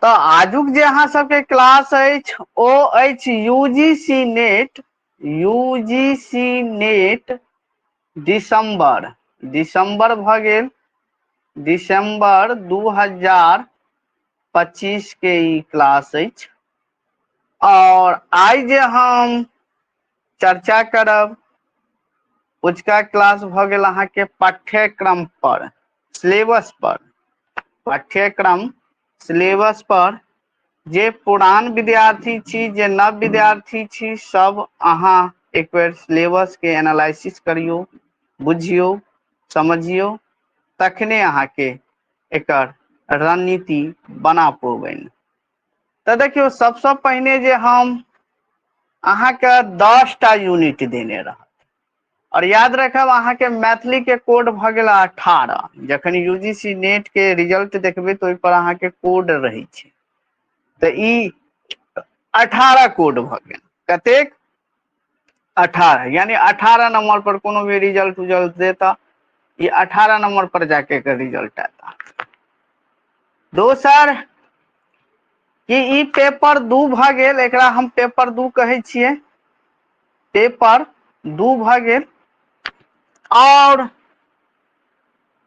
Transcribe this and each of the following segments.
तऽ आजुक जे अहाँ सबके क्लास अछि ओ अछि UGC NET, UGC NET दिसंबर, दिसंबर भऽ गेल, दिसंबर 2025 के ई क्लास अछि। और आइ जे हम चर्चा करब, उचका क्लास भऽ गेल अहाँके पाठ्यक्रम पर, सिलेबस पर, पाठ्यक्रम सिलेबस पर। जे पुरान विद्यार्थी छी, जे नव विद्यार्थी छी, सब अहाँ एक बेर सिलेबस के एनालिसिस करियौ, बुझियौ, समझियौ, तखने अहाँके एकर रणनीति बना पबनि। तऽ देखियौ, सबसँ पहिने जे हम अहाँके 10टा यूनिट देने रहत, और याद रखब अहाँके मैथिली के कोड भऽ गेल 18। जखन यूजीसी नेट के रिजल्ट देखबै तऽ ओहि पर अहाँके कोड रहै छै, तऽ ई 18 कोड भऽ गेल। कतेक? 18, यानी 18 नंबर पर कोनो भी रिजल्ट उजल्ट देता, ई 18 नंबर पर जाके एकर रिजल्ट आता। दोसर कि ई पेपर 2 भऽ गेल, एकरा हम पेपर 2 कहै छियै, पेपर 2 भऽ गेल। और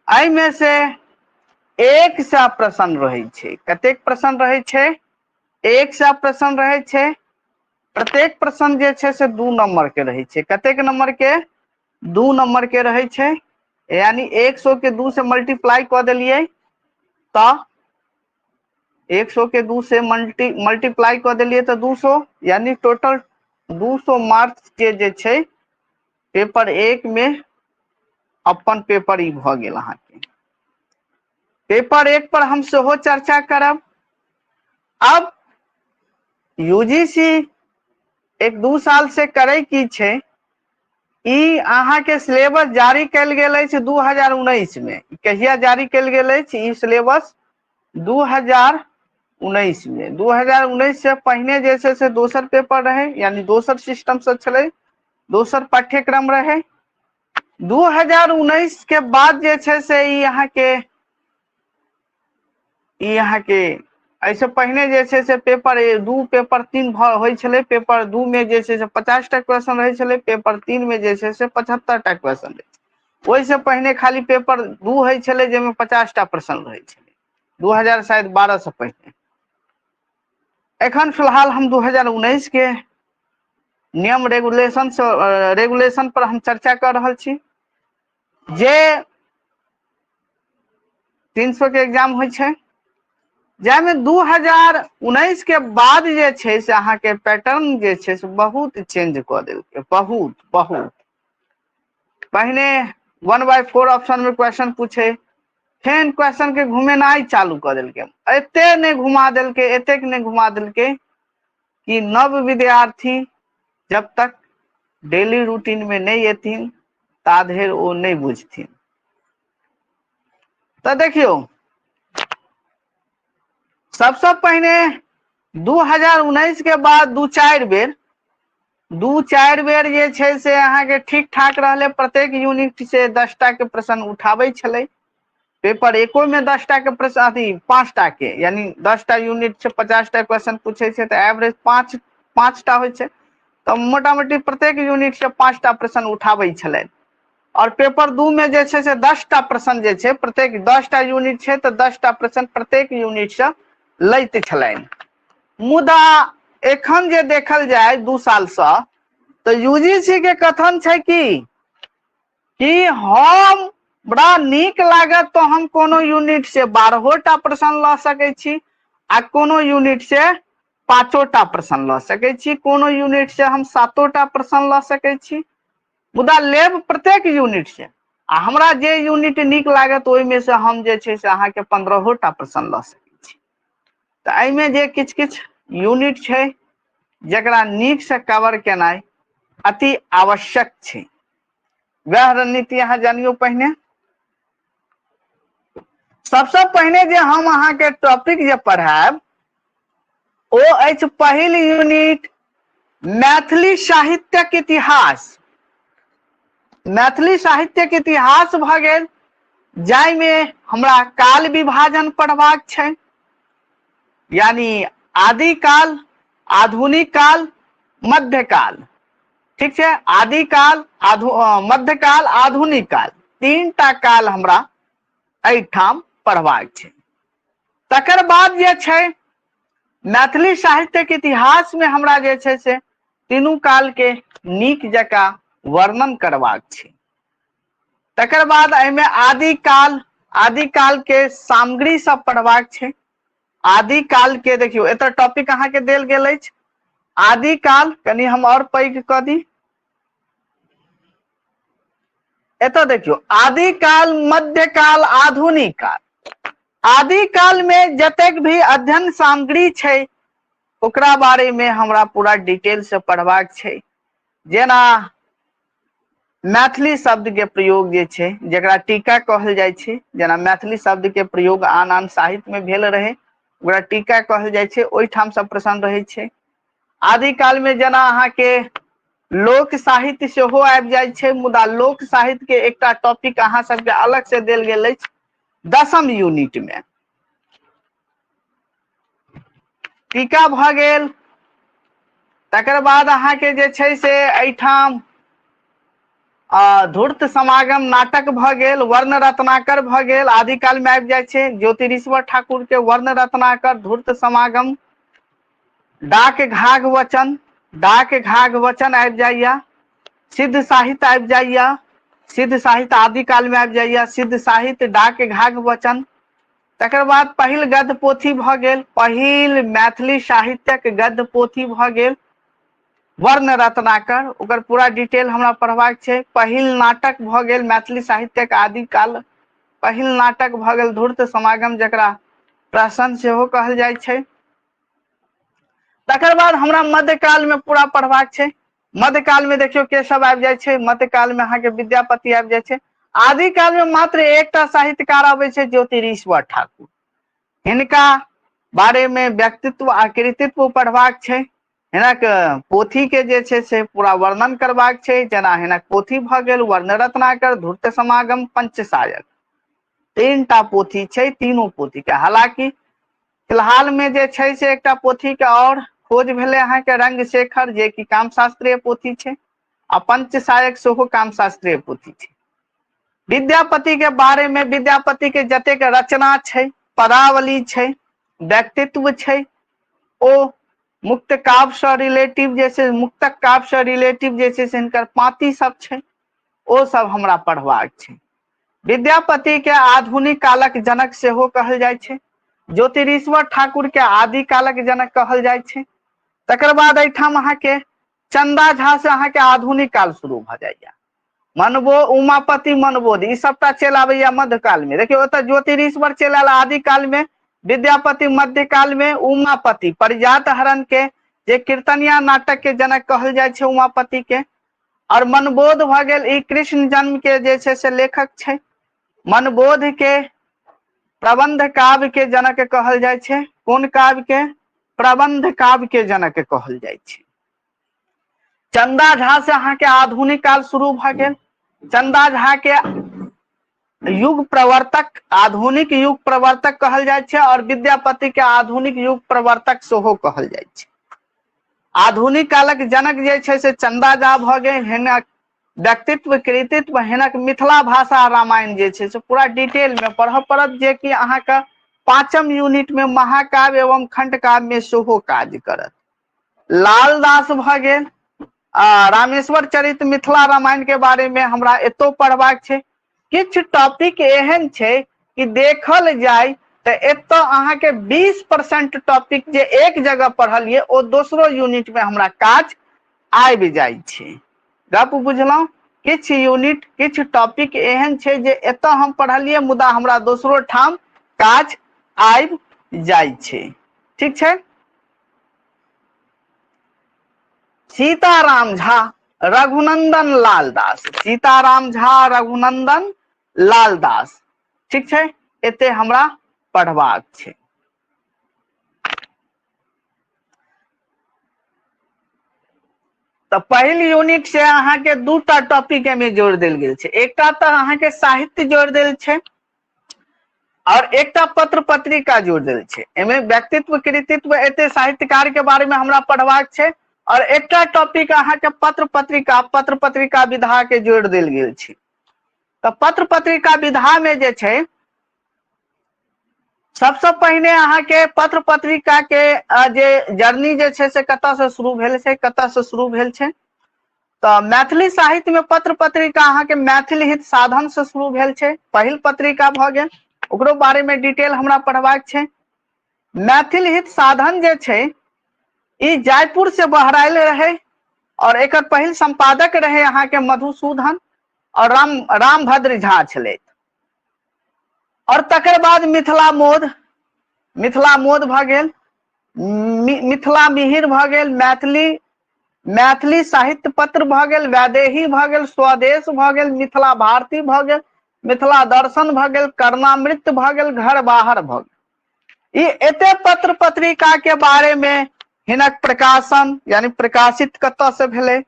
एहिमे से 100 प्रश्न रहै छै। कतेक प्रश्न रहै छै? 100 प्रश्न रहै छै। प्रत्येक प्रश्न जे छै से 2 नंबर के रहै छै। कतेक नंबर के? 2 नंबर के रहै छै। यानी 100 के 2 से मल्टीप्लाई कऽ देलियै तऽ 100 के 2 से मल्टीप्लाई कऽ देलियै तऽ 200, यानी टोटल 200 मार्क्स के जे छै पेपर 1 में अपन पेपर ई भऽ गेल अहाँके। पेपर 1 पर हम सेहो चर्चा करब। अब यूजीसी 1-2 साल से करै की छै, ई अहाँके सिलेबस जारी कयल गेल अछि 2019 में। कहिया जारी कयल गेल अछि ई सिलेबस? 2019 में। 2019 से पहिने जे छै से दोसर पेपर रहै, यानी दोसर सिस्टम से छलै, दोसर पाठ्यक्रम रहै। 2019 के बाद जे छै से ई अहाँके एहिसँ पहिने जे छै से पेपर 2, पेपर 3 होइ छलै। पेपर 2 में जे छै से 50टा क्वेश्चन रहै छलै, पेपर 3 में जे छै से 75टा क्वेश्चन रहै छलै। ओहिसँ पहिने खाली पेपर 2 होइ छलै जाहिमे 50टा प्रश्न रहै छलै, दू हजार शायद बारह से पहिने। एखन फिलहाल हम 2019 के नियम रेगुलेशन से, रेगुलेशन पर हम चर्चा कऽ रहल छी, जे 300 के एग्जाम होइ छै, जाहिमे 2019 के बाद जे छै से अहाँके पैटर्न जे छै से बहुत चेंज कऽ देलकै, बहुत बहुत। पहिने 1/4 ऑप्शन में क्वेश्चन पूछे, फेन क्वेश्चन के घुमेनाइ चालू कऽ देलकै, एते नहि घुमा देलकै, एतेक नहि घुमा देलकै कि नव विद्यार्थी जब तक डेली रूटीन में नहि एथिन ता धरि ओ नहि बुझथिन। तऽ देखियौ, सबसँ पहिने 2019 के बाद 2-4 बेर जे छै से अहाँके ठीक ठाक रहलै। प्रत्येक यूनिट से 10टा के प्रश्न उठाबै छलै। पेपर एको में 10टा के प्रश्न, अथी 5टा के, यानी 10टा यूनिट से 50टा क्वेश्चन पूछै छै तऽ एवरेज 5टा होइ छै, तऽ मोटा मोटी प्रत्येक यूनिट से 5टा प्रश्न उठाबै छलै। और पेपर 2 में जे छै से 10टा प्रश्न जे छै, प्रत्येक 10टा यूनिट छै तऽ 10टा प्रश्न प्रत्येक यूनिट से लैत छलनि। मुदा एखन जे देखल जाय 2 साल से, तऽ यूजीसी के कथन छै कि हम बड़ा नीक लागत तऽ हम कोनो यूनिट से 12टा प्रश्न लऽ सकै छी, आ कोनो यूनिट से 5टा प्रश्न लऽ सकै छी, कोनो यूनिट से हम 7टा प्रश्न लऽ सकै छी, मुदा लेब प्रत्येक यूनिट से, आ हमरा जे यूनिट नीक लागत ओहिमे से हम जे छै से अहाँके 15टा प्रश्न लऽ सकै छी। तऽ एहिमे जे किछु किछु यूनिट छै जकरा नीकसँ कवर केनाइ अति आवश्यक छै, वएह रणनीति अहाँ जानियौ। पहिने सबसँ पहिने जे हम अहाँके टॉपिक जे पढ़ायब ओ अछि पहिल यूनिट मैथिली साहित्यक इतिहास। मैथिली साहित्यक इतिहास भऽ गेल, जाहिमे हमरा काल विभाजन पढ़बाक छै, यानी आदिकाल, आधुनिक काल, मध्यकाल। ठीक छै, आदिकाल, मध्यकाल, आधुनिक काल, 3टा काल हमरा एहिठाम पढ़बाक छै। तकर बाद जे छै मैथिली साहित्यक इतिहास में हमरा जे छै से तीनू काल के नीक जकाँ वर्णन करबाक छै। तकर बाद एहिमे आदिकाल, आदिकाल के सामग्री सब पढ़बाक छै। आदिकाल के देखियौ एतऽ टॉपिक अहाँके देल गेल अछि आदिकाल, कनि हम और पैघ कऽ दी। एतऽ देखियौ आदिकाल, मध्यकाल, आधुनिक काल। आदिकाल में जतेक भी अध्ययन सामग्री छै ओकरा बारे में हमरा पूरा डिटेल से पढ़बाक छै। जेना मैथिली शब्द के प्रयोग जे छै, जकरा टीका कहल जाइ छै, जेना मैथिली शब्द के प्रयोग आन आन साहित्य में भेल रहे ओकरा टीका कहल जाइ छै, ओहिठाम सब प्रसन्न रहै छै। आदिकाल में जेना अहाँके लोक साहित्य सेहो आबि जाइ छै, मुदा लोक साहित्य के एकटा टॉपिक अहाँ सबके अलग से देल गेल अछि 10म यूनिट में। टीका भऽ गेल। तकर बाद अहाँके जे छै से एहिठाम धूर्त समागम नाटक भऽ गेल, वर्ण रत्नाकर भऽ गेल, आदिकाल में आबि जाइ छै ज्योतिरीश्वर ठाकुर के वर्ण रत्नाकर, धूर्त समागम, डाक घाघ वचन, डाक घाघ वचन आबि जाइया, सिद्ध साहित्य आबि जाइया, सिद्ध साहित्य आदिकाल में आबि जाइया, सिद्ध साहित्य, डाक घाघ वचन। तकर बाद पहिल गद्य पोथी भऽ गेल, पहिल मैथिली साहित्यक गद्य पोथी भऽ गेल वर्ण रत्नाकर, ओकर पूरा डिटेल हमरा पढ़बाक छै। पहिल नाटक भऽ गेल मैथिली साहित्यक आदिकाल, पहिल नाटक भऽ गेल धूर्त समागम, जकरा प्रहसन सेहो कहल जाइ छै। तकर बाद हमरा मध्यकाल में पूरा पढ़बाक छै। मध्यकाल में देखियौ के सब आबि जाइ छै, मध्यकाल में अहाँके विद्यापति आबि जाइ छै। आदिकाल में मात्र एकटा साहित्यकार अबै छै, ज्योतिरीश्वर ठाकुर। हिनका बारे में व्यक्तित्व आ कृतित्व पढ़बाक छै, हिनक पोथी के जे छै से पूरा वर्णन करबाक छै। जेना हिनक पोथी भऽ गेल वर्ण रत्नाकर, धूर्त समागम, पंचसायक, 3टा पोथी छै, तीनू पोथी के। हालांकि फिलहाल में जे छै से एकटा पोथी के और खोज भेलै अहाँके रंगशेखर, जे कि कामशास्त्रीय पोथी छै, आ पंचसायक सेहो कामशास्त्रीय पोथी छै। विद्यापति के बारे में विद्यापति के जतेक रचना छै, पदावली छै, व्यक्तित्व छै, ओ मुक्त काव्य से रिलेटिव जे छै, मुक्तक काव्य से रिलेटिव जे छै से हिनकर पाँति सब छै, ओ सब हमरा पढ़बाक छै। विद्यापति के आधुनिक कालक जनक सेहो कहल जाइ छै, ज्योतिरीश्वर ठाकुर के आदि कालक जनक कहल जाइ छै। तकर बाद एहिठाम अहाँके चंदा झा से अहाँके आधुनिक काल शुरू भऽ जाइया। मनबो, उमापति, मनबोध, ई सबटा चलि आबैया मध्यकाल में। देखियौ ओतऽ ज्योतिरीश्वर चलि आयल आदि काल में, विद्यापति मध्यकाल में, उमापति परिजात हरण के जे कीर्तनिया नाटक के जनक कहल जाइ छै उमापति के, और मनबोध भऽ गेल ई कृष्ण जन्म के जे छै से लेखक छै। मनबोध के प्रबंध काव्य के जनक कहल जाइ छै। कोन काव्य के? प्रबंध काव्य के जनक कहल जाइ छै। चंदा झा से अहाँके आधुनिक काल शुरू भऽ गेल। चंदा झा के युग प्रवर्तक, आधुनिक युग प्रवर्तक कहल जाइ छै, और विद्यापति के आधुनिक युग प्रवर्तक सेहो कहल जाइ छै। आधुनिक कालक जनक जे छै से चंदा झा भऽ गेल। हिनक व्यक्तित्व, कृतित्व, हिनक मिथिला भाषा रामायण जे छै से पूरा डिटेल में पढ़ऽ पड़त, जे कि अहाँके 5म यूनिट में महाकाव्य एवं खंडकाव्य में सेहो काज करत। लालदास भऽ गेल। रामेश्वर चरित मिथिला रामायण के बारे में हमरा एतो पढ़बाक छै। किछु टॉपिक एहन छै कि देखल जाय तऽ एतऽ अहाँके 20% टॉपिक जे एक जगह पढ़लियै ओ दोसरो यूनिट में हमरा काज आबि जाइ छै। गप बुझलहुँ? किछु यूनिट, किछु टॉपिक एहन छै जे एतऽ हम पढ़लियै मुदा हमरा दोसरो ठाम काज आबि जाइ छै। ठीक छै। सीताराम झा, रघुनंदन लाल दास, सीताराम झा, रघुनंदन लाल दास। ठीक छै, एते हमरा पढ़बाक छै। तऽ पहिल यूनिट से अहाँके 2टा टॉपिक एहिमे जोड़ि देल गेल छै। एकटा तऽ अहाँके साहित्य जोड़ि देल छै, और एकटा पत्र पत्रिका जोड़ देल छै। एहिमे व्यक्तित्व कृतित्व एते साहित्यकार के बारे में हमरा पढ़बाक छै और एकटा टॉपिक अहाँके पत्र पत्रिका, पत्र पत्रिका विधा के जोड़ देल गेल छै। तऽ पत्र पत्रिका विधा में जे छै सबसे पहिने अहाँके पत्र पत्रिका के जे जर्नी जे छै से कतऽ से शुरू भेल छै, कतऽ से शुरू भेल छै। तऽ मैथिली साहित्य में पत्र पत्रिका अहाँके मैथिल हित साधन से शुरू भेल छै, पहिल पत्रिका भऽ गेल, ओकरो बारे में डिटेल हमरा पढ़बाक छै। मैथिल हित साधन जे छै ई जयपुर से बहरायल रहे और एकर पहिल संपादक रहे अहाँके मधुसूदन और रामभद्र झा छलथि। और तकर बाद मिथिला मोद, मिथिला मोद भऽ गेल, मिथिला मिहिर भऽ गेल, मैथिली साहित्य पत्र भऽ गेल, वैदेही भऽ गेल, स्वदेश भऽ गेल, मिथिला भारती भऽ गेल, मिथिला दर्शन भऽ गेल, कर्णामृत भऽ गेल, घर बाहर भऽ गेल। ई एते पत्र पत्रिका के बारे में हिनक प्रकाशन यानी प्रकाशित कतऽ से भेलै,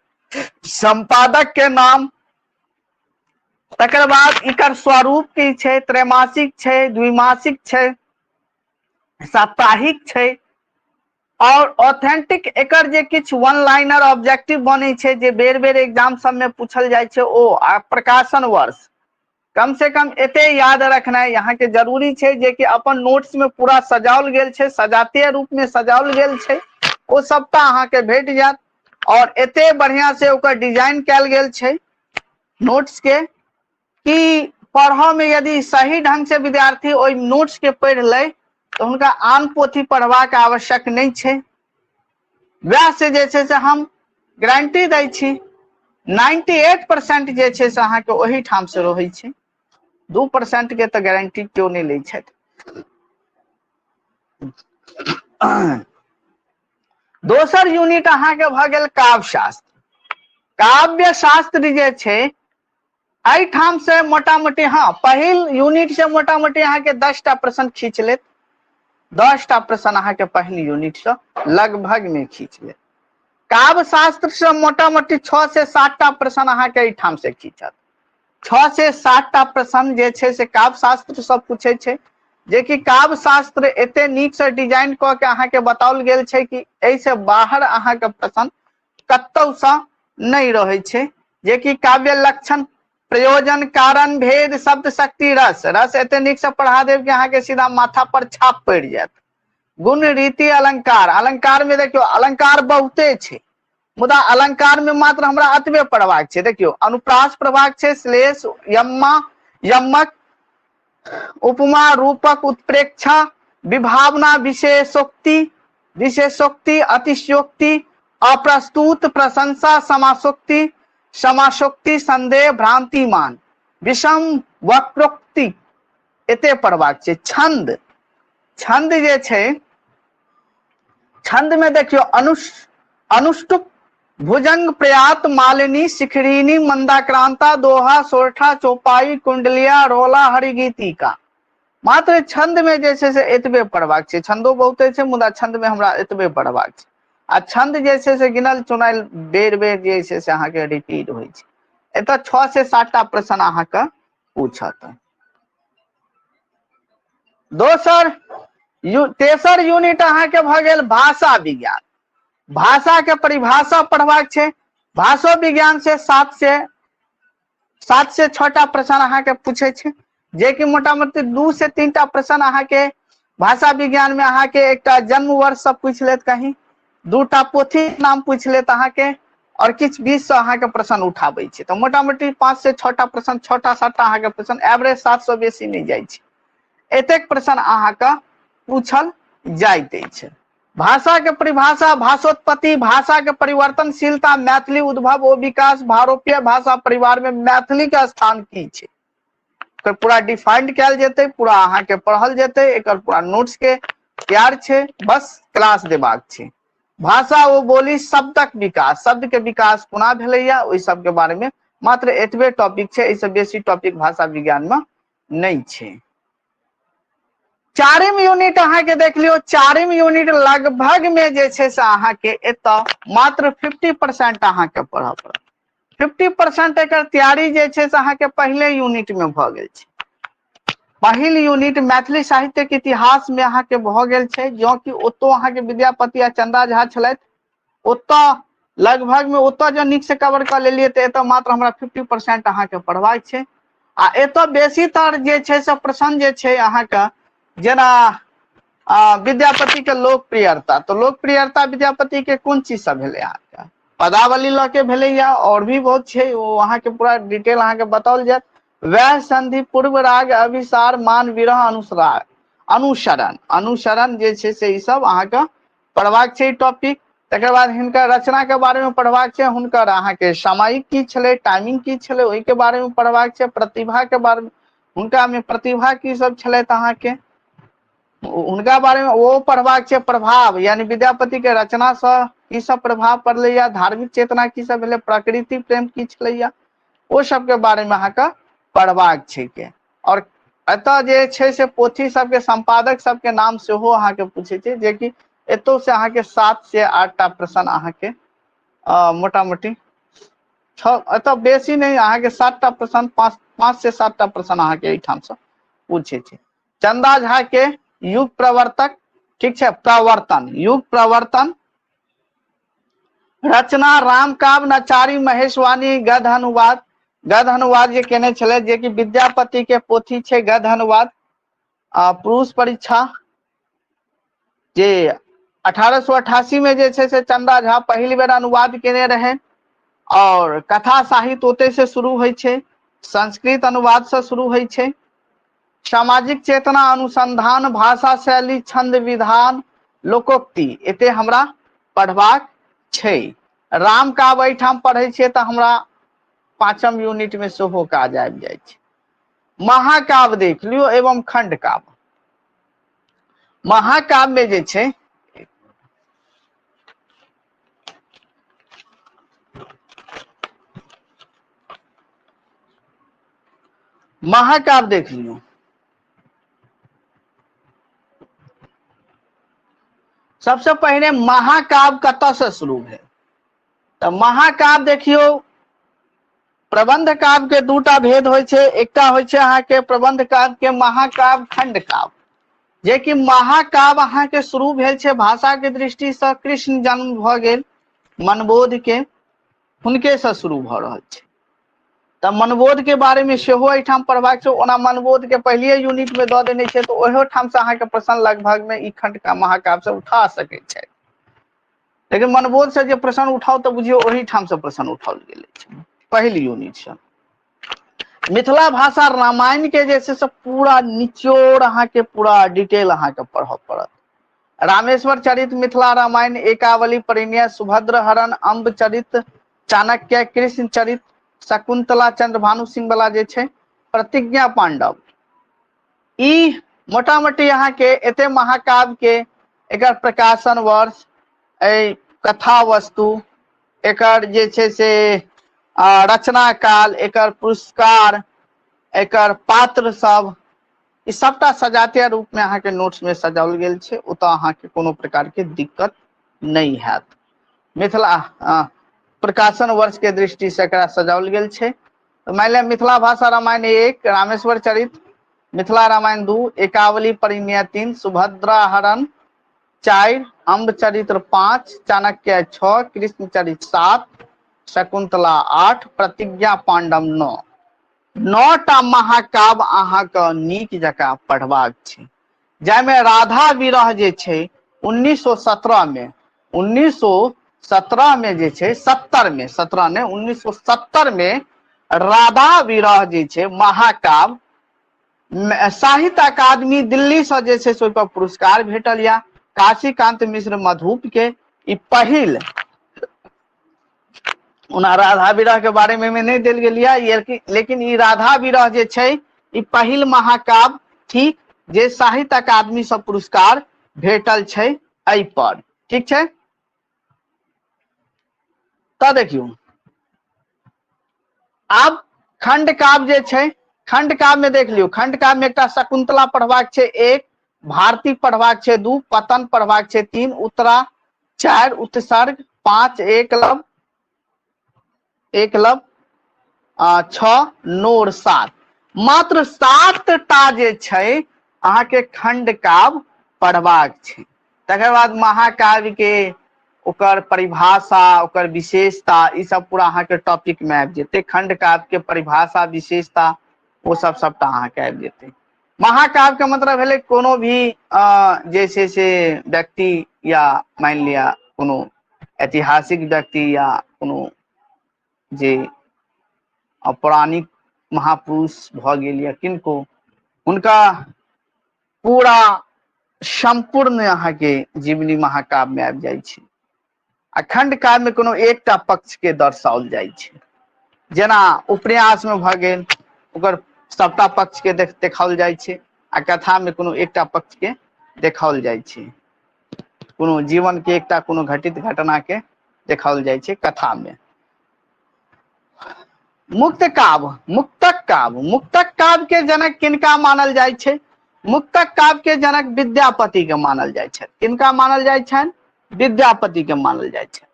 संपादक के नाम, तकर बाद एकर स्वरूप की छै, त्रैमासिक छै, द्विमासिक छै, साप्ताहिक छै, और ऑथेंटिक एकर जे किछु वन लाइनर ऑब्जेक्टिव बनै छै जे बेर बेर एग्जाम सब में पूछल जाइ छै ओ, आ प्रकाशन वर्ष। कम से कम एते याद रखनाइ यहाँ के जरूरी छै जे कि अपन नोट्स में पूरा सजाओल गेल छै, सजातीय रूप में सजाओल गेल छै, ओ सबटा अहाँ के भेट जायत। और एते बढ़िया से ओकर डिजाइन कयल गेल छै नोट्स के कि पढ़ऽ में यदि सही ढंग से विद्यार्थी ओहि नोट्स के पढ़ि लै तऽ हुनका आन पोथी पढ़बाक आवश्यक नहि छै। वएह से जे छै से हम गारंटी दै छी 98% जे छै से अहाँके ओहि ठाम से रहै छै, 2% के तऽ गारंटी केओ नहि लै छथि। दोसर यूनिट अहाँके भऽ गेल काव्य शास्त्र। काव्य शास्त्र जे छै एहिठाम से मोटा मोटी, हाँ, पहिल यूनिट से मोटा मोटी अहाँके 10टा प्रश्न खींच लेत, 10टा प्रश्न अहाँके पहिल यूनिट से लगभग में खींच लेत। काव्य शास्त्र से मोटा मोटी 6 से 7टा प्रश्न अहाँके एहिठाम से खींचत। 6 से 7टा प्रश्न जे छै से काव्य शास्त्र से पूछे छै, जे कि काव्य शास्त्र एते नीक से डिजाइन कऽ के अहाँके बताओल गेल छै कि एहिसँ बाहर अहाँके प्रश्न कतौ सँ नहि रहै छै, जे कि काव्य लक्षण, प्रयोजन, कारण, भेद, शब्द शक्ति, रस, रस एते नीक से पढ़ा देब कि अहाँके सीधा माथा पर छाप पड़ि जायत। गुण, रीति, अलंकार, अलंकार में देखियौ अलंकार बहुते छै, मुदा अलंकार में मात्र हमरा एतबे पढ़बाक छै। देखियौ अनुप्रास पढ़बाक छै, श्लेष, यम्मा, यमक, उपमा, रूपक, उत्प्रेक्षा, विभावना, विशेषोक्ति, विशेषोक्ति, अतिशयोक्ति, अप्रस्तुत, प्रशंसा, समासोक्ति, समासोक्ति, संदेह, भ्रांतिमान, विषम, वक्रोक्ति, एते पढ़बाक छै। छंद, छंद जे छै, छंद में देखियौ अनुष्टुप, भुजंग, प्रयात, मालिनी, शिखरिणी, मंदाक्रांता, दोहा, सोरठा, चौपाई, कुंडलिया, रोला, हरिगीतिका। मात्र छंद में जे छै से एतबे पढ़बाक छै। छंदो बहुते छै, मुदा छंद में हमरा एतबे पढ़बाक छै। आ छंद जे छै से गिनल चुनायल बेर बेर जे छै से अहाँके रिपीट होइ छै। एतऽ 6 से 7टा प्रश्न अहाँके पूछत। दोसर तेसर यूनिट अहाँके भऽ गेल भाषा विज्ञान। भाषा के परिभाषा पढ़बाक छै। भाषो विज्ञान से 7 से 6टा प्रश्न अहाँके पूछे छै, जे कि मोटामोटी 2 से 3टा प्रश्न अहाँके भाषा विज्ञान में अहाँके एकटा जन्म वर्ष सब पूछि लेत, कहीं 2टा पोथी नाम पूछि लेत अहाँके, और किछु बीच से अहाँके प्रश्न उठाबै छै। तऽ मोटामोटी 5 से 6टा प्रश्न, 6टा 7टा अहाँके प्रश्न एवरेज 7 से बेसी नहि जाइ छै। एतेक प्रश्न अहाँके पूछल जाइत अछि। भाषा के परिभाषा, भाषोत्पत्ति, भाषा के परिवर्तनशीलता, मैथिली उद्भव ओ विकास, भारोपीय भाषा परिवार में मैथिली के स्थान की छै, एकर पूरा डिफाइंड कयल जेतै, पूरा अहाँके पढ़ल जेतै, एकर पूरा नोट्स के तैयार छै, बस क्लास देबाक छै। भाषा ओ बोली, शब्दक विकास, शब्द के विकास कोना भेलैया, ओहि सबके बारे में मात्र एतबे टॉपिक छै, एहिसँ बेसी टॉपिक भाषा विज्ञान में नहि छै। चारिम यूनिट अहाँके देख लियौ, चारिम यूनिट लगभग में जे छै से अहाँके एतऽ मात्र 50% अहाँके पढ़ऽ पड़त। 50% एकर तैयारी जे छै से अहाँके पहिले यूनिट में भऽ गेल छै। पहिल यूनिट मैथिली साहित्य के इतिहास में अहाँके भऽ गेल छै। जँ कि ओतौ अहाँके विद्यापति आ चंदा झा छलथि, ओतऽ लगभग में ओतऽ जँ नीक से कवर कऽ लेलियै तऽ एतऽ मात्र हमरा 50% अहाँके पढ़बाक छै। आ एतऽ बेसीतर जे छै से प्रश्न जे छै अहाँके जेना विद्यापति के लोकप्रियता, तऽ लोकप्रियता विद्यापति के कोन चीज सब भेलै अहाँके पदावली लऽ के भेलैया, और भी बहुत छै, ओ अहाँके पूरा डिटेल अहाँके बताओल जायत। वैह संधि, पूर्व राग, अभिसार, मान, विरह, अनुसराग, अनुसरण, अनुसरण जे छै से ई सब अहाँके पढ़बाक छै टॉपिक। तकर बाद हिनकर रचना के बारे में पढ़बाक छै, हुनकर अहाँके सामयिक की छलै, टाइमिंग की छलै, ओहिके बारे में पढ़बाक छै, प्रतिभा के बारे में, हुनका में प्रतिभा की सब छलथि अहाँके हुनका बारे में ओ पढ़बाक छै। प्रभाव यानी विद्यापति के रचना से की सब प्रभाव पड़लैया, धार्मिक चेतना की सब भेलै, प्रकृति प्रेम की छलैया, ओ सबके बारे में अहाँके पढ़बाक छै के। और एतऽ जे छै से पोथी सबके संपादक सबके नाम सेहो अहाँके पूछै छै, जेकि एतौ से अहाँके 7 से 8टा प्रश्न अहाँके मोटा मोटी 6, एतऽ बेसी नहि, अहाँके 7टा प्रश्न, 5 से 7टा प्रश्न अहाँके एहिठाम से पूछै छै। चंदा झा के युग प्रवर्तक, ठीक छै, प्रवर्तन, युग प्रवर्तन, रचना रामकाव्य, नचारी, महेशवाणी, गद्य अनुवाद, गद्य अनुवाद जे केने छलै, जे कि विद्यापति के पोथी छै गद्य अनुवाद। पुरुष परीक्षा जे 1888 में जे छै से चंदा झा पहिल बेर अनुवाद केने रहे, और कथा साहित्य ओतै से शुरू होइ छै, संस्कृत अनुवाद से शुरू होइ छै। सामाजिक चेतना, अनुसंधान, भाषा शैली, छंद विधान, लोकोक्ति, एते हमरा पढ़बाक छै। रामकाव्य एहिठाम पढ़ै छियै तऽ हमरा 5म यूनिट में सेहो काज आबि जाइ छै। महाकाव्य देख लियौ एवं खंड काव्य। महाकाव्य में जे छै महाकाव्य देख लियौ। सबसे पहले महाकाव्य कतऽ से शुरू भेल? तऽ महाकाव्य देखियौ, प्रबंध काव्य के दूटा भेद होइ छै। एकटा होइ छै अहाँके प्रबंध काव्य के महाकाव्य, खंड काव्य, जे कि महाकाव्य अहाँके शुरू भेल छै भाषा के दृष्टि से कृष्ण जन्म भऽ गेल मनबोध के, हुनके से शुरू भऽ रहल छै। तऽ मनबोध के बारे में सेहो एहिठाम पढ़बाक छै। ओना मनबोध के पहलिये यूनिट में दऽ देने छै, तऽ ओहो ठाम से अहाँके प्रश्न लगभग में ई खंड का महाकाव्य से उठा सकै छै। लेकिन मनबोध से जे प्रश्न उठाउ तऽ बुझियौ ओही ठाम से प्रश्न उठाओल गेल अछि पहिल यूनिट से। मिथिला भाषा रामायण के जे छै से पूरा निचोड़ अहाँके पूरा डिटेल अहाँके पढ़ऽ पड़त। रामेश्वर चरित, मिथिला रामायण, एकावली परिणय, सुभद्र हरण, अम्ब चरित, चाणक्य, कृष्ण चरित, शकुंतला, चंद्रभानु सिंह वाला जे छै, प्रतिज्ञा पांडव, ई मोटामोटी अहाँके एते महाकाव्य के एकर प्रकाशन वर्ष, एहि कथा वस्तु, एकर जे छै से रचना काल, एकर पुरस्कार, एकर पात्र सब, ई सबटा सजातीय रूप में अहाँके नोट्स में सजाओल गेल छै। ओतऽ अहाँके कोनो प्रकार के दिक्कत नहि हैत। मिथिला प्रकाशन वर्ष के दृष्टि से एकरा सजाओल गेल छै। तऽ मानि लिअ मिथिला भाषा रामायण 1, रामेश्वर चरित, मिथिला रामायण 2, एकावली परिणय 3, सुभद्रा हरण 4, अम्ब चरित्र 5, चाणक्य 6, कृष्ण चरित्र 7, शकुंतला 8, प्रतिज्ञा पांडव 9। 9टा महाकाव्य अहाँके नीक जकाँ पढ़बाक छै, जाहिमे राधा विरह जे छै 1917 में, 1917 में जे छै, 70 में, 17 ने, 1970 में राधा विरह जे छै महाकाव्य साहित्य अकादमी दिल्ली से जे छै से ओहि पर पुरस्कार भेटल या काशीकांत मिश्र मधुप के। ई पहिल, ओना राधा विरह के बारे में नहि देल गेल या, लेकिन ई राधा विरह जे छै ई पहिल महाकाव्य ठीक जे साहित्य अकादमी से पुरस्कार भेटल छै एहि पर, ठीक छै। तऽ देखियौ आब खंड काव्य जे छै, खंड काव्य में देख लियौ, खंड काव्य में एकटा शकुंतला पढ़बाक छै 1, भारती पढ़बाक छै 2, पतन पढ़बाक छै 3, उत्तरा 4, उत्सर्ग 5, एकलव, एकलव 6, नोर 7। मात्र 7टा जे छै अहाँके खंड काव्य पढ़बाक छै। तकर बाद महाकाव्य के ओकर परिभाषा, ओकर विशेषता, ई सब पूरा अहाँके टॉपिक में आबि जेतै। खंड काव्य के परिभाषा, विशेषता, ओ सब सबटा अहाँके आबि जेतै। महाकाव्य के मतलब भेलै कोनो भी जे छै से व्यक्ति या मानि लिअ कोनो ऐतिहासिक व्यक्ति या कोनो जे पौराणिक महापुरुष भऽ गेल या किनको, हुनका पूरा सम्पूर्ण अहाँके जीवनी महाकाव्य में आबि जाइ छै। आ खंड काव्य में कोनो एकटा पक्ष के दर्शाओल जाइ छै, जेना उपन्यास में भऽ गेल ओकर सबटा पक्ष के देखाओल जाइ छै, आ कथा में कोनो एकटा पक्ष के देखाओल जाइ छै, कोनो जीवन के एकटा कोनो घटित घटना के देखाओल जाइ छै कथा में। मुक्त काव्य, मुक्तक काव्य, मुक्तक काव्य के जनक किनका मानल जाइ छै? मुक्तक काव्य के जनक विद्यापति के मानल जाइ छै। किनका मानल जाइ छनि? विद्यापति के मानल जाइ छै।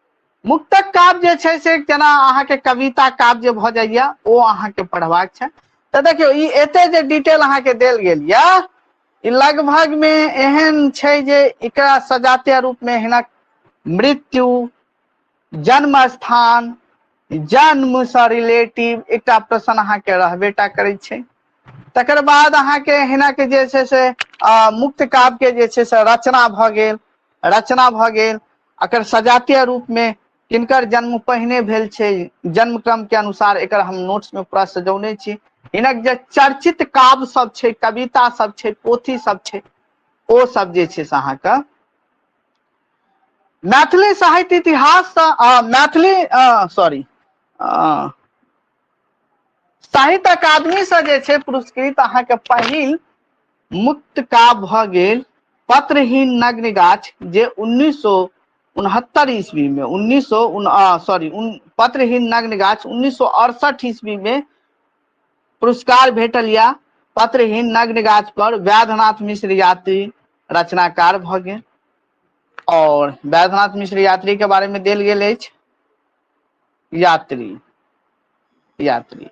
मुक्तक काव्य जे छै से जेना अहाँके कविता काव्य जे भऽ जाइया ओ अहाँके पढ़बाक छै। तऽ देखियौ ई एते जे डिटेल अहाँके देल गेल यऽ, ई लगभग में एहन छै जे एकरा सजातीय रूप में हिनक मृत्यु, जन्म स्थान, जन्म सँ रिलेटिव एकटा प्रश्न अहाँके रहबे टा करै छै। तकर बाद अहाँके हिनक जे छै से मुक्त काव्य के जे छै से रचना भऽ गेल, रचना भऽ गेल, एकर सजातीय रूप में किनकर जन्म पहिने भेल छै, जन्म क्रम के अनुसार एकर हम नोट्स में पूरा सजौने छी। हिनक जे चर्चित काव्य सब छै, कविता सब छै, पोथी सब छै, ओ सब जे छै से अहाँके मैथिली साहित्य इतिहास सँ, मैथिली, सॉरी, साहित्य अकादमी सँ जे छै पुरस्कृत अहाँके पहिल मुक्त काव्य भऽ गेल पत्रहीन नग्न गाछ, जे 1969 ईस्वी में, उन्नीस सौ उन, सॉरी, उन, पत्रहीन नग्न गाछ 1968 ईस्वी में पुरस्कार भेटल या पत्रहीन नग्न गाछ पर वैद्यनाथ मिश्र यात्री रचनाकार भऽ गेल। और वैद्यनाथ मिश्र यात्री के बारे में देल गेल अछि यात्री, यात्री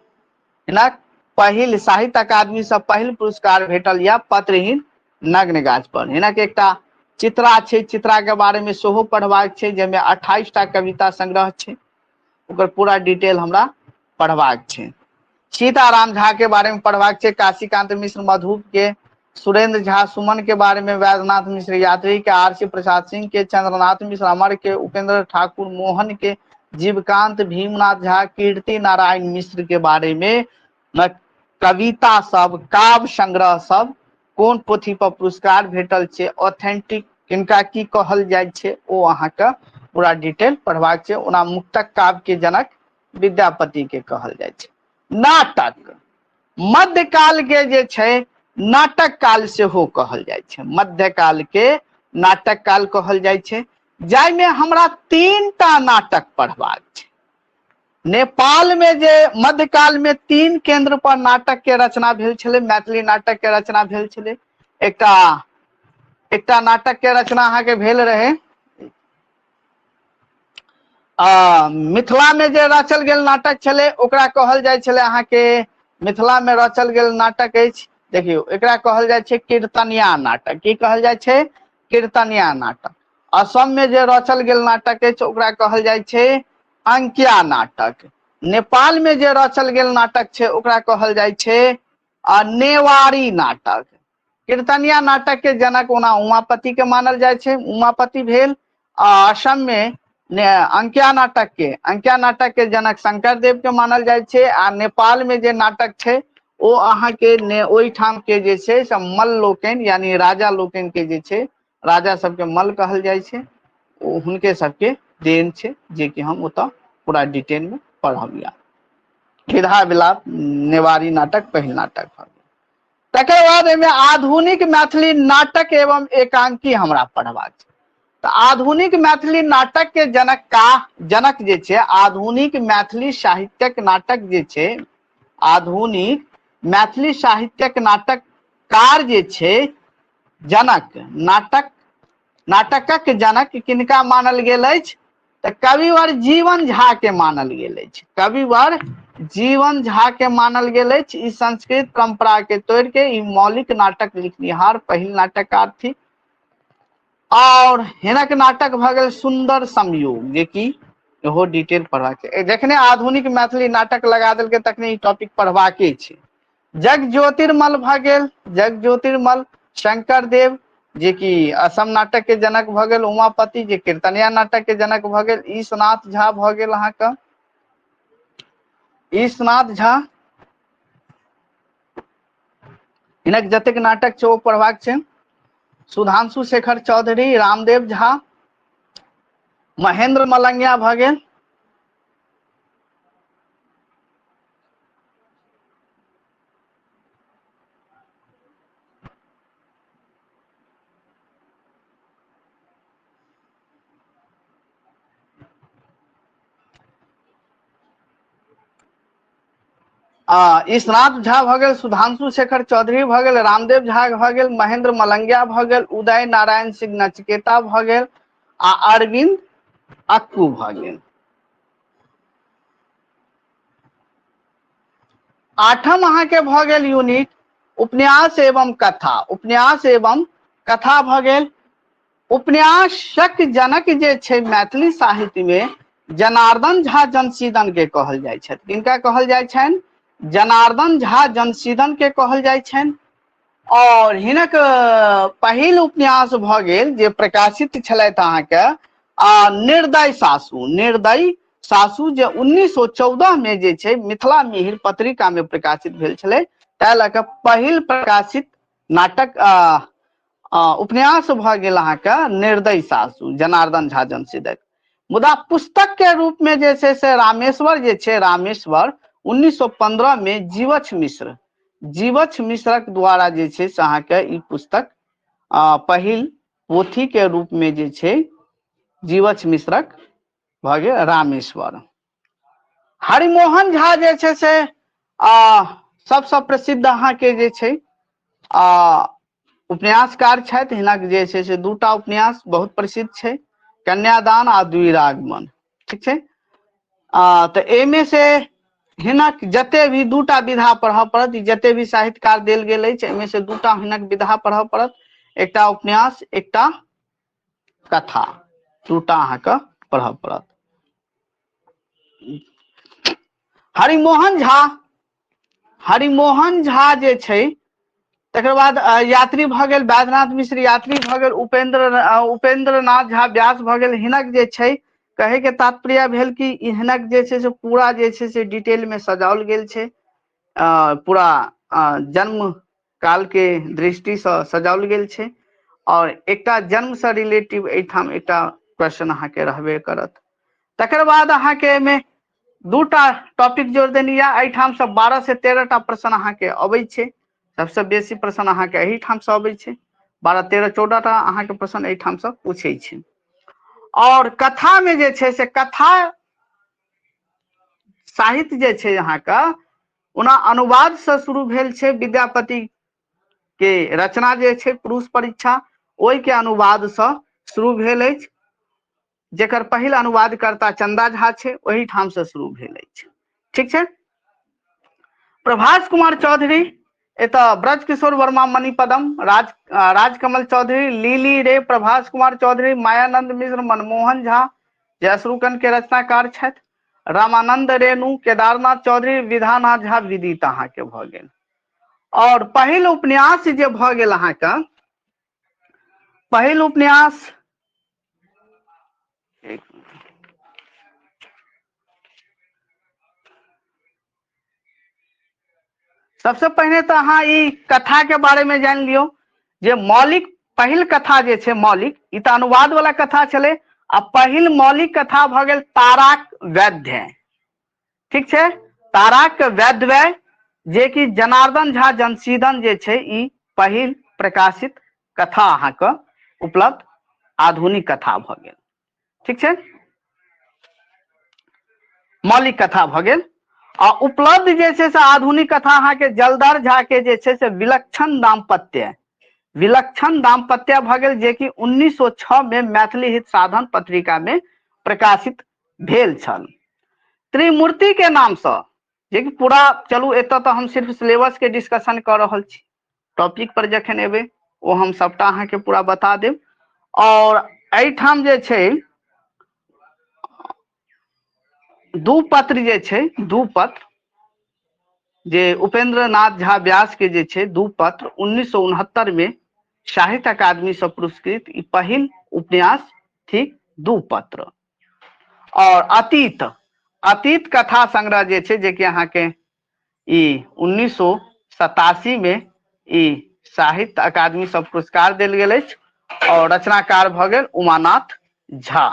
हिनक पहिल साहित्य अकादमी से पहिल पुरस्कार भेटल या पत्रहीन नग्न गाछ पर। हिनक एकटा चित्रा छै, चित्रा के बारे में सेहो पढ़बाक छै, जाहिमे 28 टा कविता संग्रह छै, ओकर पूरा डिटेल हमरा पढ़बाक छै। सीताराम झा के बारे में पढ़बाक छै, काशीकांत मिश्र मधुप के, सुरेंद्र झा सुमन के बारे में, वैद्यनाथ मिश्र यात्री के, आर सी प्रसाद सिंह के, चंद्रनाथ मिश्र अमर के, उपेंद्र ठाकुर मोहन के, जीवकांत भीमनाथ झा, कीर्ति नारायण मिश्र के बारे में कविता सब, काव्य संग्रह सब, कोन पोथी पर पुरस्कार भेटल छै, ऑथेंटिक किनका की कहल जाइ छै, ओ अहाँके पूरा डिटेल पढ़बाक छै। ओना मुक्तक काव्य के जनक विद्यापति के कहल जाइ छै। नाटक मध्यकाल के जे छै नाटक काल सेहो कहल जाइ छै, मध्यकाल के नाटक काल कहल जाइ छै, जाहिमे हमरा 3टा नाटक पढ़बाक छै। नेपाल में जे मध्यकाल में 3 केंद्र पर नाटक के रचना भेल छलै, मैथिली नाटक के रचना भेल छलै। एकटा नाटक के रचना अहाँके भेल रहे मिथिला में जे रचल गेल नाटक छलै ओकरा कहल जाइ छलै अहाँके, मिथिला में रचल गेल नाटक अछि, देखियौ एकरा कहल जाइ छै कीर्तनिया नाटक। की कहल जाइ छै? कीर्तनिया नाटक। असम में जे रचल गेल नाटक अछि ओकरा कहल जाइ छै अंकिया नाटक। नेपाल में जे रचल गेल नाटक छै ओकरा कहल जाइ छै नेवारी नाटक। कीर्तनिया नाटक के जनक ओना उमापति के मानल जाइ छै, उमापति भेल। आ असम में अंकिया नाटक के, अंकिया नाटक के जनक शंकर देव के मानल जाइ छै। आ नेपाल में जे नाटक छै ओ अहाँके ने ओहिठाम के जे छै से मल्ल लोकनि यानी राजा लोकनि के जे छै, राजा सबके मल्ल कहल जाइ छै, ओ हुनके सबके देन छै, जे कि हम ओतऽ पूरा डिटेल में पढ़ब। या विधा विलाप नेवारी नाटक पहिल नाटक भऽ गेल। तकर बाद एहिमे आधुनिक मैथिली नाटक एवं एकांकी हमरा पढ़बाक छै। तऽ आधुनिक मैथिली नाटक के जनक का जनक जे छै, आधुनिक मैथिली साहित्यक नाटक जे छै, आधुनिक मैथिली साहित्यक नाटककार जे छै जनक, नाटक, नाटकक जनक किनका मानल गेल अछि? तऽ कविवर जीवन झा के मानल गेल अछि। कविवर जीवन झा के मानल गेल अछि। ई संस्कृत परंपरा के तोड़ के ई मौलिक नाटक लिखनिहार पहिल नाटककार थी। और हिनक नाटक भऽ गेल सुंदर संयोग, जे कि इहो डिटेल पढ़बाक छै। जखने आधुनिक मैथिली नाटक लगा देलकै तखने ई टॉपिक पढ़बाके छै। जग ज्योतिर्मल भऽ गेल, जग ज्योतिर्मल, शंकर देव जे कि असम नाटक के जनक भऽ गेल, उमापति जे कीर्तनिया नाटक के जनक भऽ गेल, ईशनाथ झा भऽ गेल अहाँके, ईशनाथ झा, हिनक जतेक नाटक छै ओ पढ़बाक छै। सुधांशु शेखर चौधरी, रामदेव झा, महेंद्र मलंगिया भऽ गेल। आ ईशनाथ झा भऽ गेल, सुधांशु शेखर चौधरी भऽ गेल, रामदेव झा भऽ गेल, महेंद्र मलंगिया भऽ गेल, उदय नारायण सिंह नचिकेता भऽ गेल आ अरविंद अक्कू भऽ गेल। आठम अहाँके भऽ गेल यूनिट उपन्यास एवं कथा। उपन्यास एवं कथा भऽ गेल। उपन्यासक जनक जे छै मैथिली साहित्य में जनार्दन झा जनसीदन के कहल जाइ छथि। किनका कहल जाइ छनि? जनार्दन झा जनसीदन के कहल जाइ छनि। और हिनक पहिल उपन्यास भऽ गेल जे प्रकाशित छलथि अहाँके आ निर्दय सासु। निर्दय सासु जे 1914 में जे छै मिथिला मिहिर पत्रिका में प्रकाशित भेल छलै, ताहि लऽ कऽ पहिल प्रकाशित नाटक उपन्यास भऽ गेल अहाँके निर्दय सासु जनार्दन झा जनसीदक। मुदा पुस्तक के रूप में जे छै से रामेश्वर जे छै, रामेश्वर 1915 में जीवछ मिश्र, जीवछ मिश्रक द्वारा जे छै से अहाँके ई पुस्तक पहिल पोथी के रूप में जे छै जीवछ मिश्रक भऽ गेल रामेश्वर। हरिमोहन झा जे छै से सबसँ प्रसिद्ध अहाँके जे छै उपन्यासकार छथि। हिनक जे छै से दूटा उपन्यास बहुत प्रसिद्ध छै, कन्यादान आ द्विरागमन। ठीक छै, तऽ एहिमे से हिनक जते भी दूटा विधा पढ़ऽ पड़त, जते भी साहित्यकार देल गेल अछि एहिमे से दूटा हिनक विधा पढ़ऽ पड़त, एकटा उपन्यास एकटा कथा, दूटा अहाँके पढ़ऽ पड़त। हरिमोहन झा, हरिमोहन झा जे छै, तकर बाद यात्री भऽ गेल बैद्यनाथ मिश्र यात्री भऽ गेल, उपेंद्र नाथ झा व्यास भऽ गेल। हिनक जे छै कहे के तात्पर्य भेल कि हिनक जे छै से पूरा जे छै से डिटेल में सजाओल गेल छै, पूरा जन्म काल के दृष्टि से सजाओल गेल छै। और एकटा जन्म से रिलेटिव एहिठाम एकटा क्वेश्चन अहाँके रहबे करत। तकर बाद अहाँके एहिमे दूटा टॉपिक जोड़ देनी या एहिठाम से 12 से 13 टा प्रश्न अहाँके अबै छै, सबसे बेसी प्रश्न अहाँके एहिठाम से अबै छै, 12 13 14 टा अहाँके प्रश्न एहिठाम से पूछै छै। और कथा में जे छै से कथा साहित्य जे छै अहाँके ओना अनुवाद से शुरू भेल छै, विद्यापति के रचना जे छै पुरुष परीक्षा ओहि के अनुवाद से शुरू भेल अछि, जेकर पहिल अनुवादकर्ता चंदा झा छै, ओहि ठाम से शुरू भेल अछि। ठीक छै, प्रभास कुमार चौधरी, एतऽ ब्रजकिशोर वर्मा मणिपदम, राजकमल चौधरी, लीली रे, प्रभास कुमार चौधरी, मायानंद मिश्र, मनमोहन झा जे अश्रुकण के रचनाकार छथि, रामानंद रेणु, केदारनाथ चौधरी, विधानाथ झा विदित अहाँके भऽ गेल। और पहिल उपन्यास जे भऽ गेल अहाँके, पहिल उपन्यास एक सबसे पहिने तऽ अहाँ ई कथा के बारे में जानि लियौ जे मौलिक पहिल कथा जे छै मौलिक, ई तऽ अनुवाद वाला कथा छलै, आ पहिल मौलिक कथा भऽ गेल ताराक वैद्य। ठीक छै, ताराक वैद्य जे कि जनार्दन झा जनसीदन जे छै ई पहिल प्रकाशित कथा अहाँके उपलब्ध आधुनिक कथा भऽ गेल। ठीक छै, मौलिक कथा भऽ गेल। आ उपलब्ध जे छै से आधुनिक कथा अहाँके जलधर झा के जे छै से विलक्षण दाम्पत्य, विलक्षण दाम्पत्य भऽ गेल, जे कि 1906 में मैथिली हित साधन पत्रिका में प्रकाशित भेल छल। त्रिमूर्ति के नामसँ, जेकि पूरा चलू एतऽ तऽ हम सिर्फ सिलेबस के डिस्कशन कऽ रहल छी, टॉपिक पर जखन एबै ओ हम सबटा अहाँके पूरा बता देब। और एहिठाम जे छै दू पत्र जे छै, दू पत्र जे उपेंद्र नाथ झा व्यास के जे छै दू पत्र 1969 में साहित्य अकादमी से पुरस्कृत ई पहिल उपन्यास थिक दू पत्र। और अतीत, अतीत कथा संग्रह जे छै जेकि अहाँके ई 1987 में ई साहित्य अकादमी से पुरस्कार देल गेल अछि और रचनाकार भऽ गेल उमानाथ झा।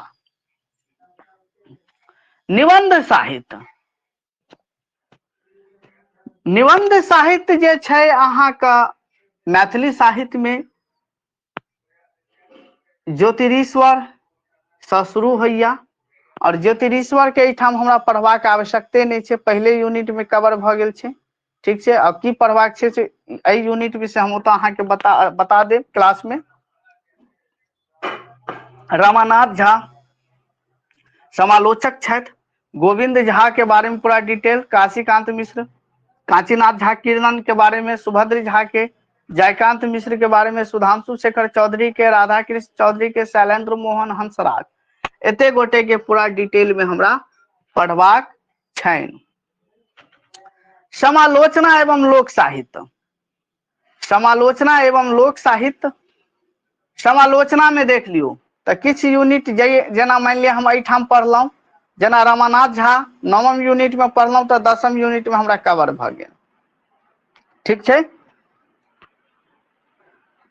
निबंध साहित्य, निबंध साहित्य जे छै अहाँके मैथिली साहित्य में ज्योतिरीश्वर सँ शुरू होइया और ज्योतिरीश्वर के एहिठाम हमरा पढ़बाक आवश्यकते नहि छै, पहिले यूनिट में कवर भऽ गेल छै। ठीक छै, अब की पढ़बाक छै से एहि यूनिट में से हम ओतऽ अहाँके बता देब क्लास में। रमानाथ झा समालोचक छथि, गोविंद झा के बारे में पूरा डिटेल, काशीकांत मिश्र, कांचीनाथ झा किरण के बारे में, सुभद्र झा के, जयकांत मिश्र के बारे में, सुधांशु शेखर चौधरी के, राधाकृष्ण चौधरी के, शैलेंद्र मोहन हंसराज, एते गोटे के पूरा डिटेल में हमरा पढ़बाक छनि। समालोचना एवं लोक साहित्य, समालोचना एवं लोक साहित्य, समालोचना में देख लियौ तऽ किछु यूनिट जेना मानि लिअ हम एहिठाम पढ़लहुँ, जेना रमानाथ झा नवम यूनिट में पढ़लहुँ तऽ दसम यूनिट में हमरा कवर भऽ गेल। ठीक छै,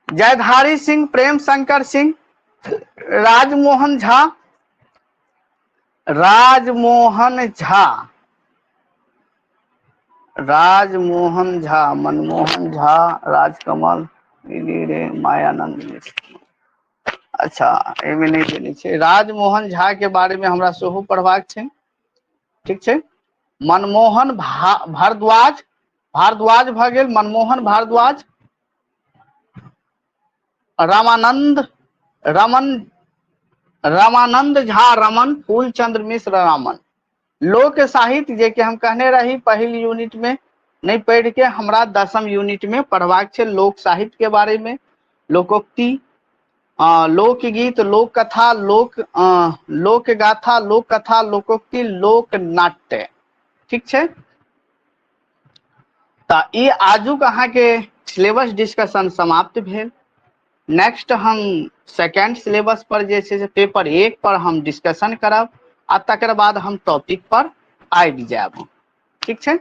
जयधारी सिंह, प्रेम शंकर सिंह, राजमोहन झा, राजमोहन झा, राजमोहन झा, मनमोहन झा, राजकमल, रे मायानंद मिश्र। अच्छा, एहिमे नहि देने छै। राजमोहन झा के बारे में हमरा सेहो पढ़बाक छै। ठीक छै, मनमोहन भारद्वाज, भारद्वाज भऽ गेल, मनमोहन भारद्वाज, रामानंद रमन, रामानंद झा रमन, फूलचंद्र मिश्र रमन। लोक साहित्य जे कि हम कहने रही पहिल यूनिट में नहीं पढ़ के हमरा दसम यूनिट में पढ़बाक छै लोक साहित्य के बारे में, लोकोक्ति, लोकगीत, लोक कथा, लोक गाथा, लोक कथा, लोकोक्ति, लोक नाट्य। ठीक छै, तऽ ई आजुक अहाँके सिलेबस डिस्कशन समाप्त भेल। नेक्स्ट हम सेकेंड सिलेबस पर जे छै से पेपर 1 पर हम डिस्कशन करब आ तकर बाद हम टॉपिक पर आबि जायब। ठीक छै।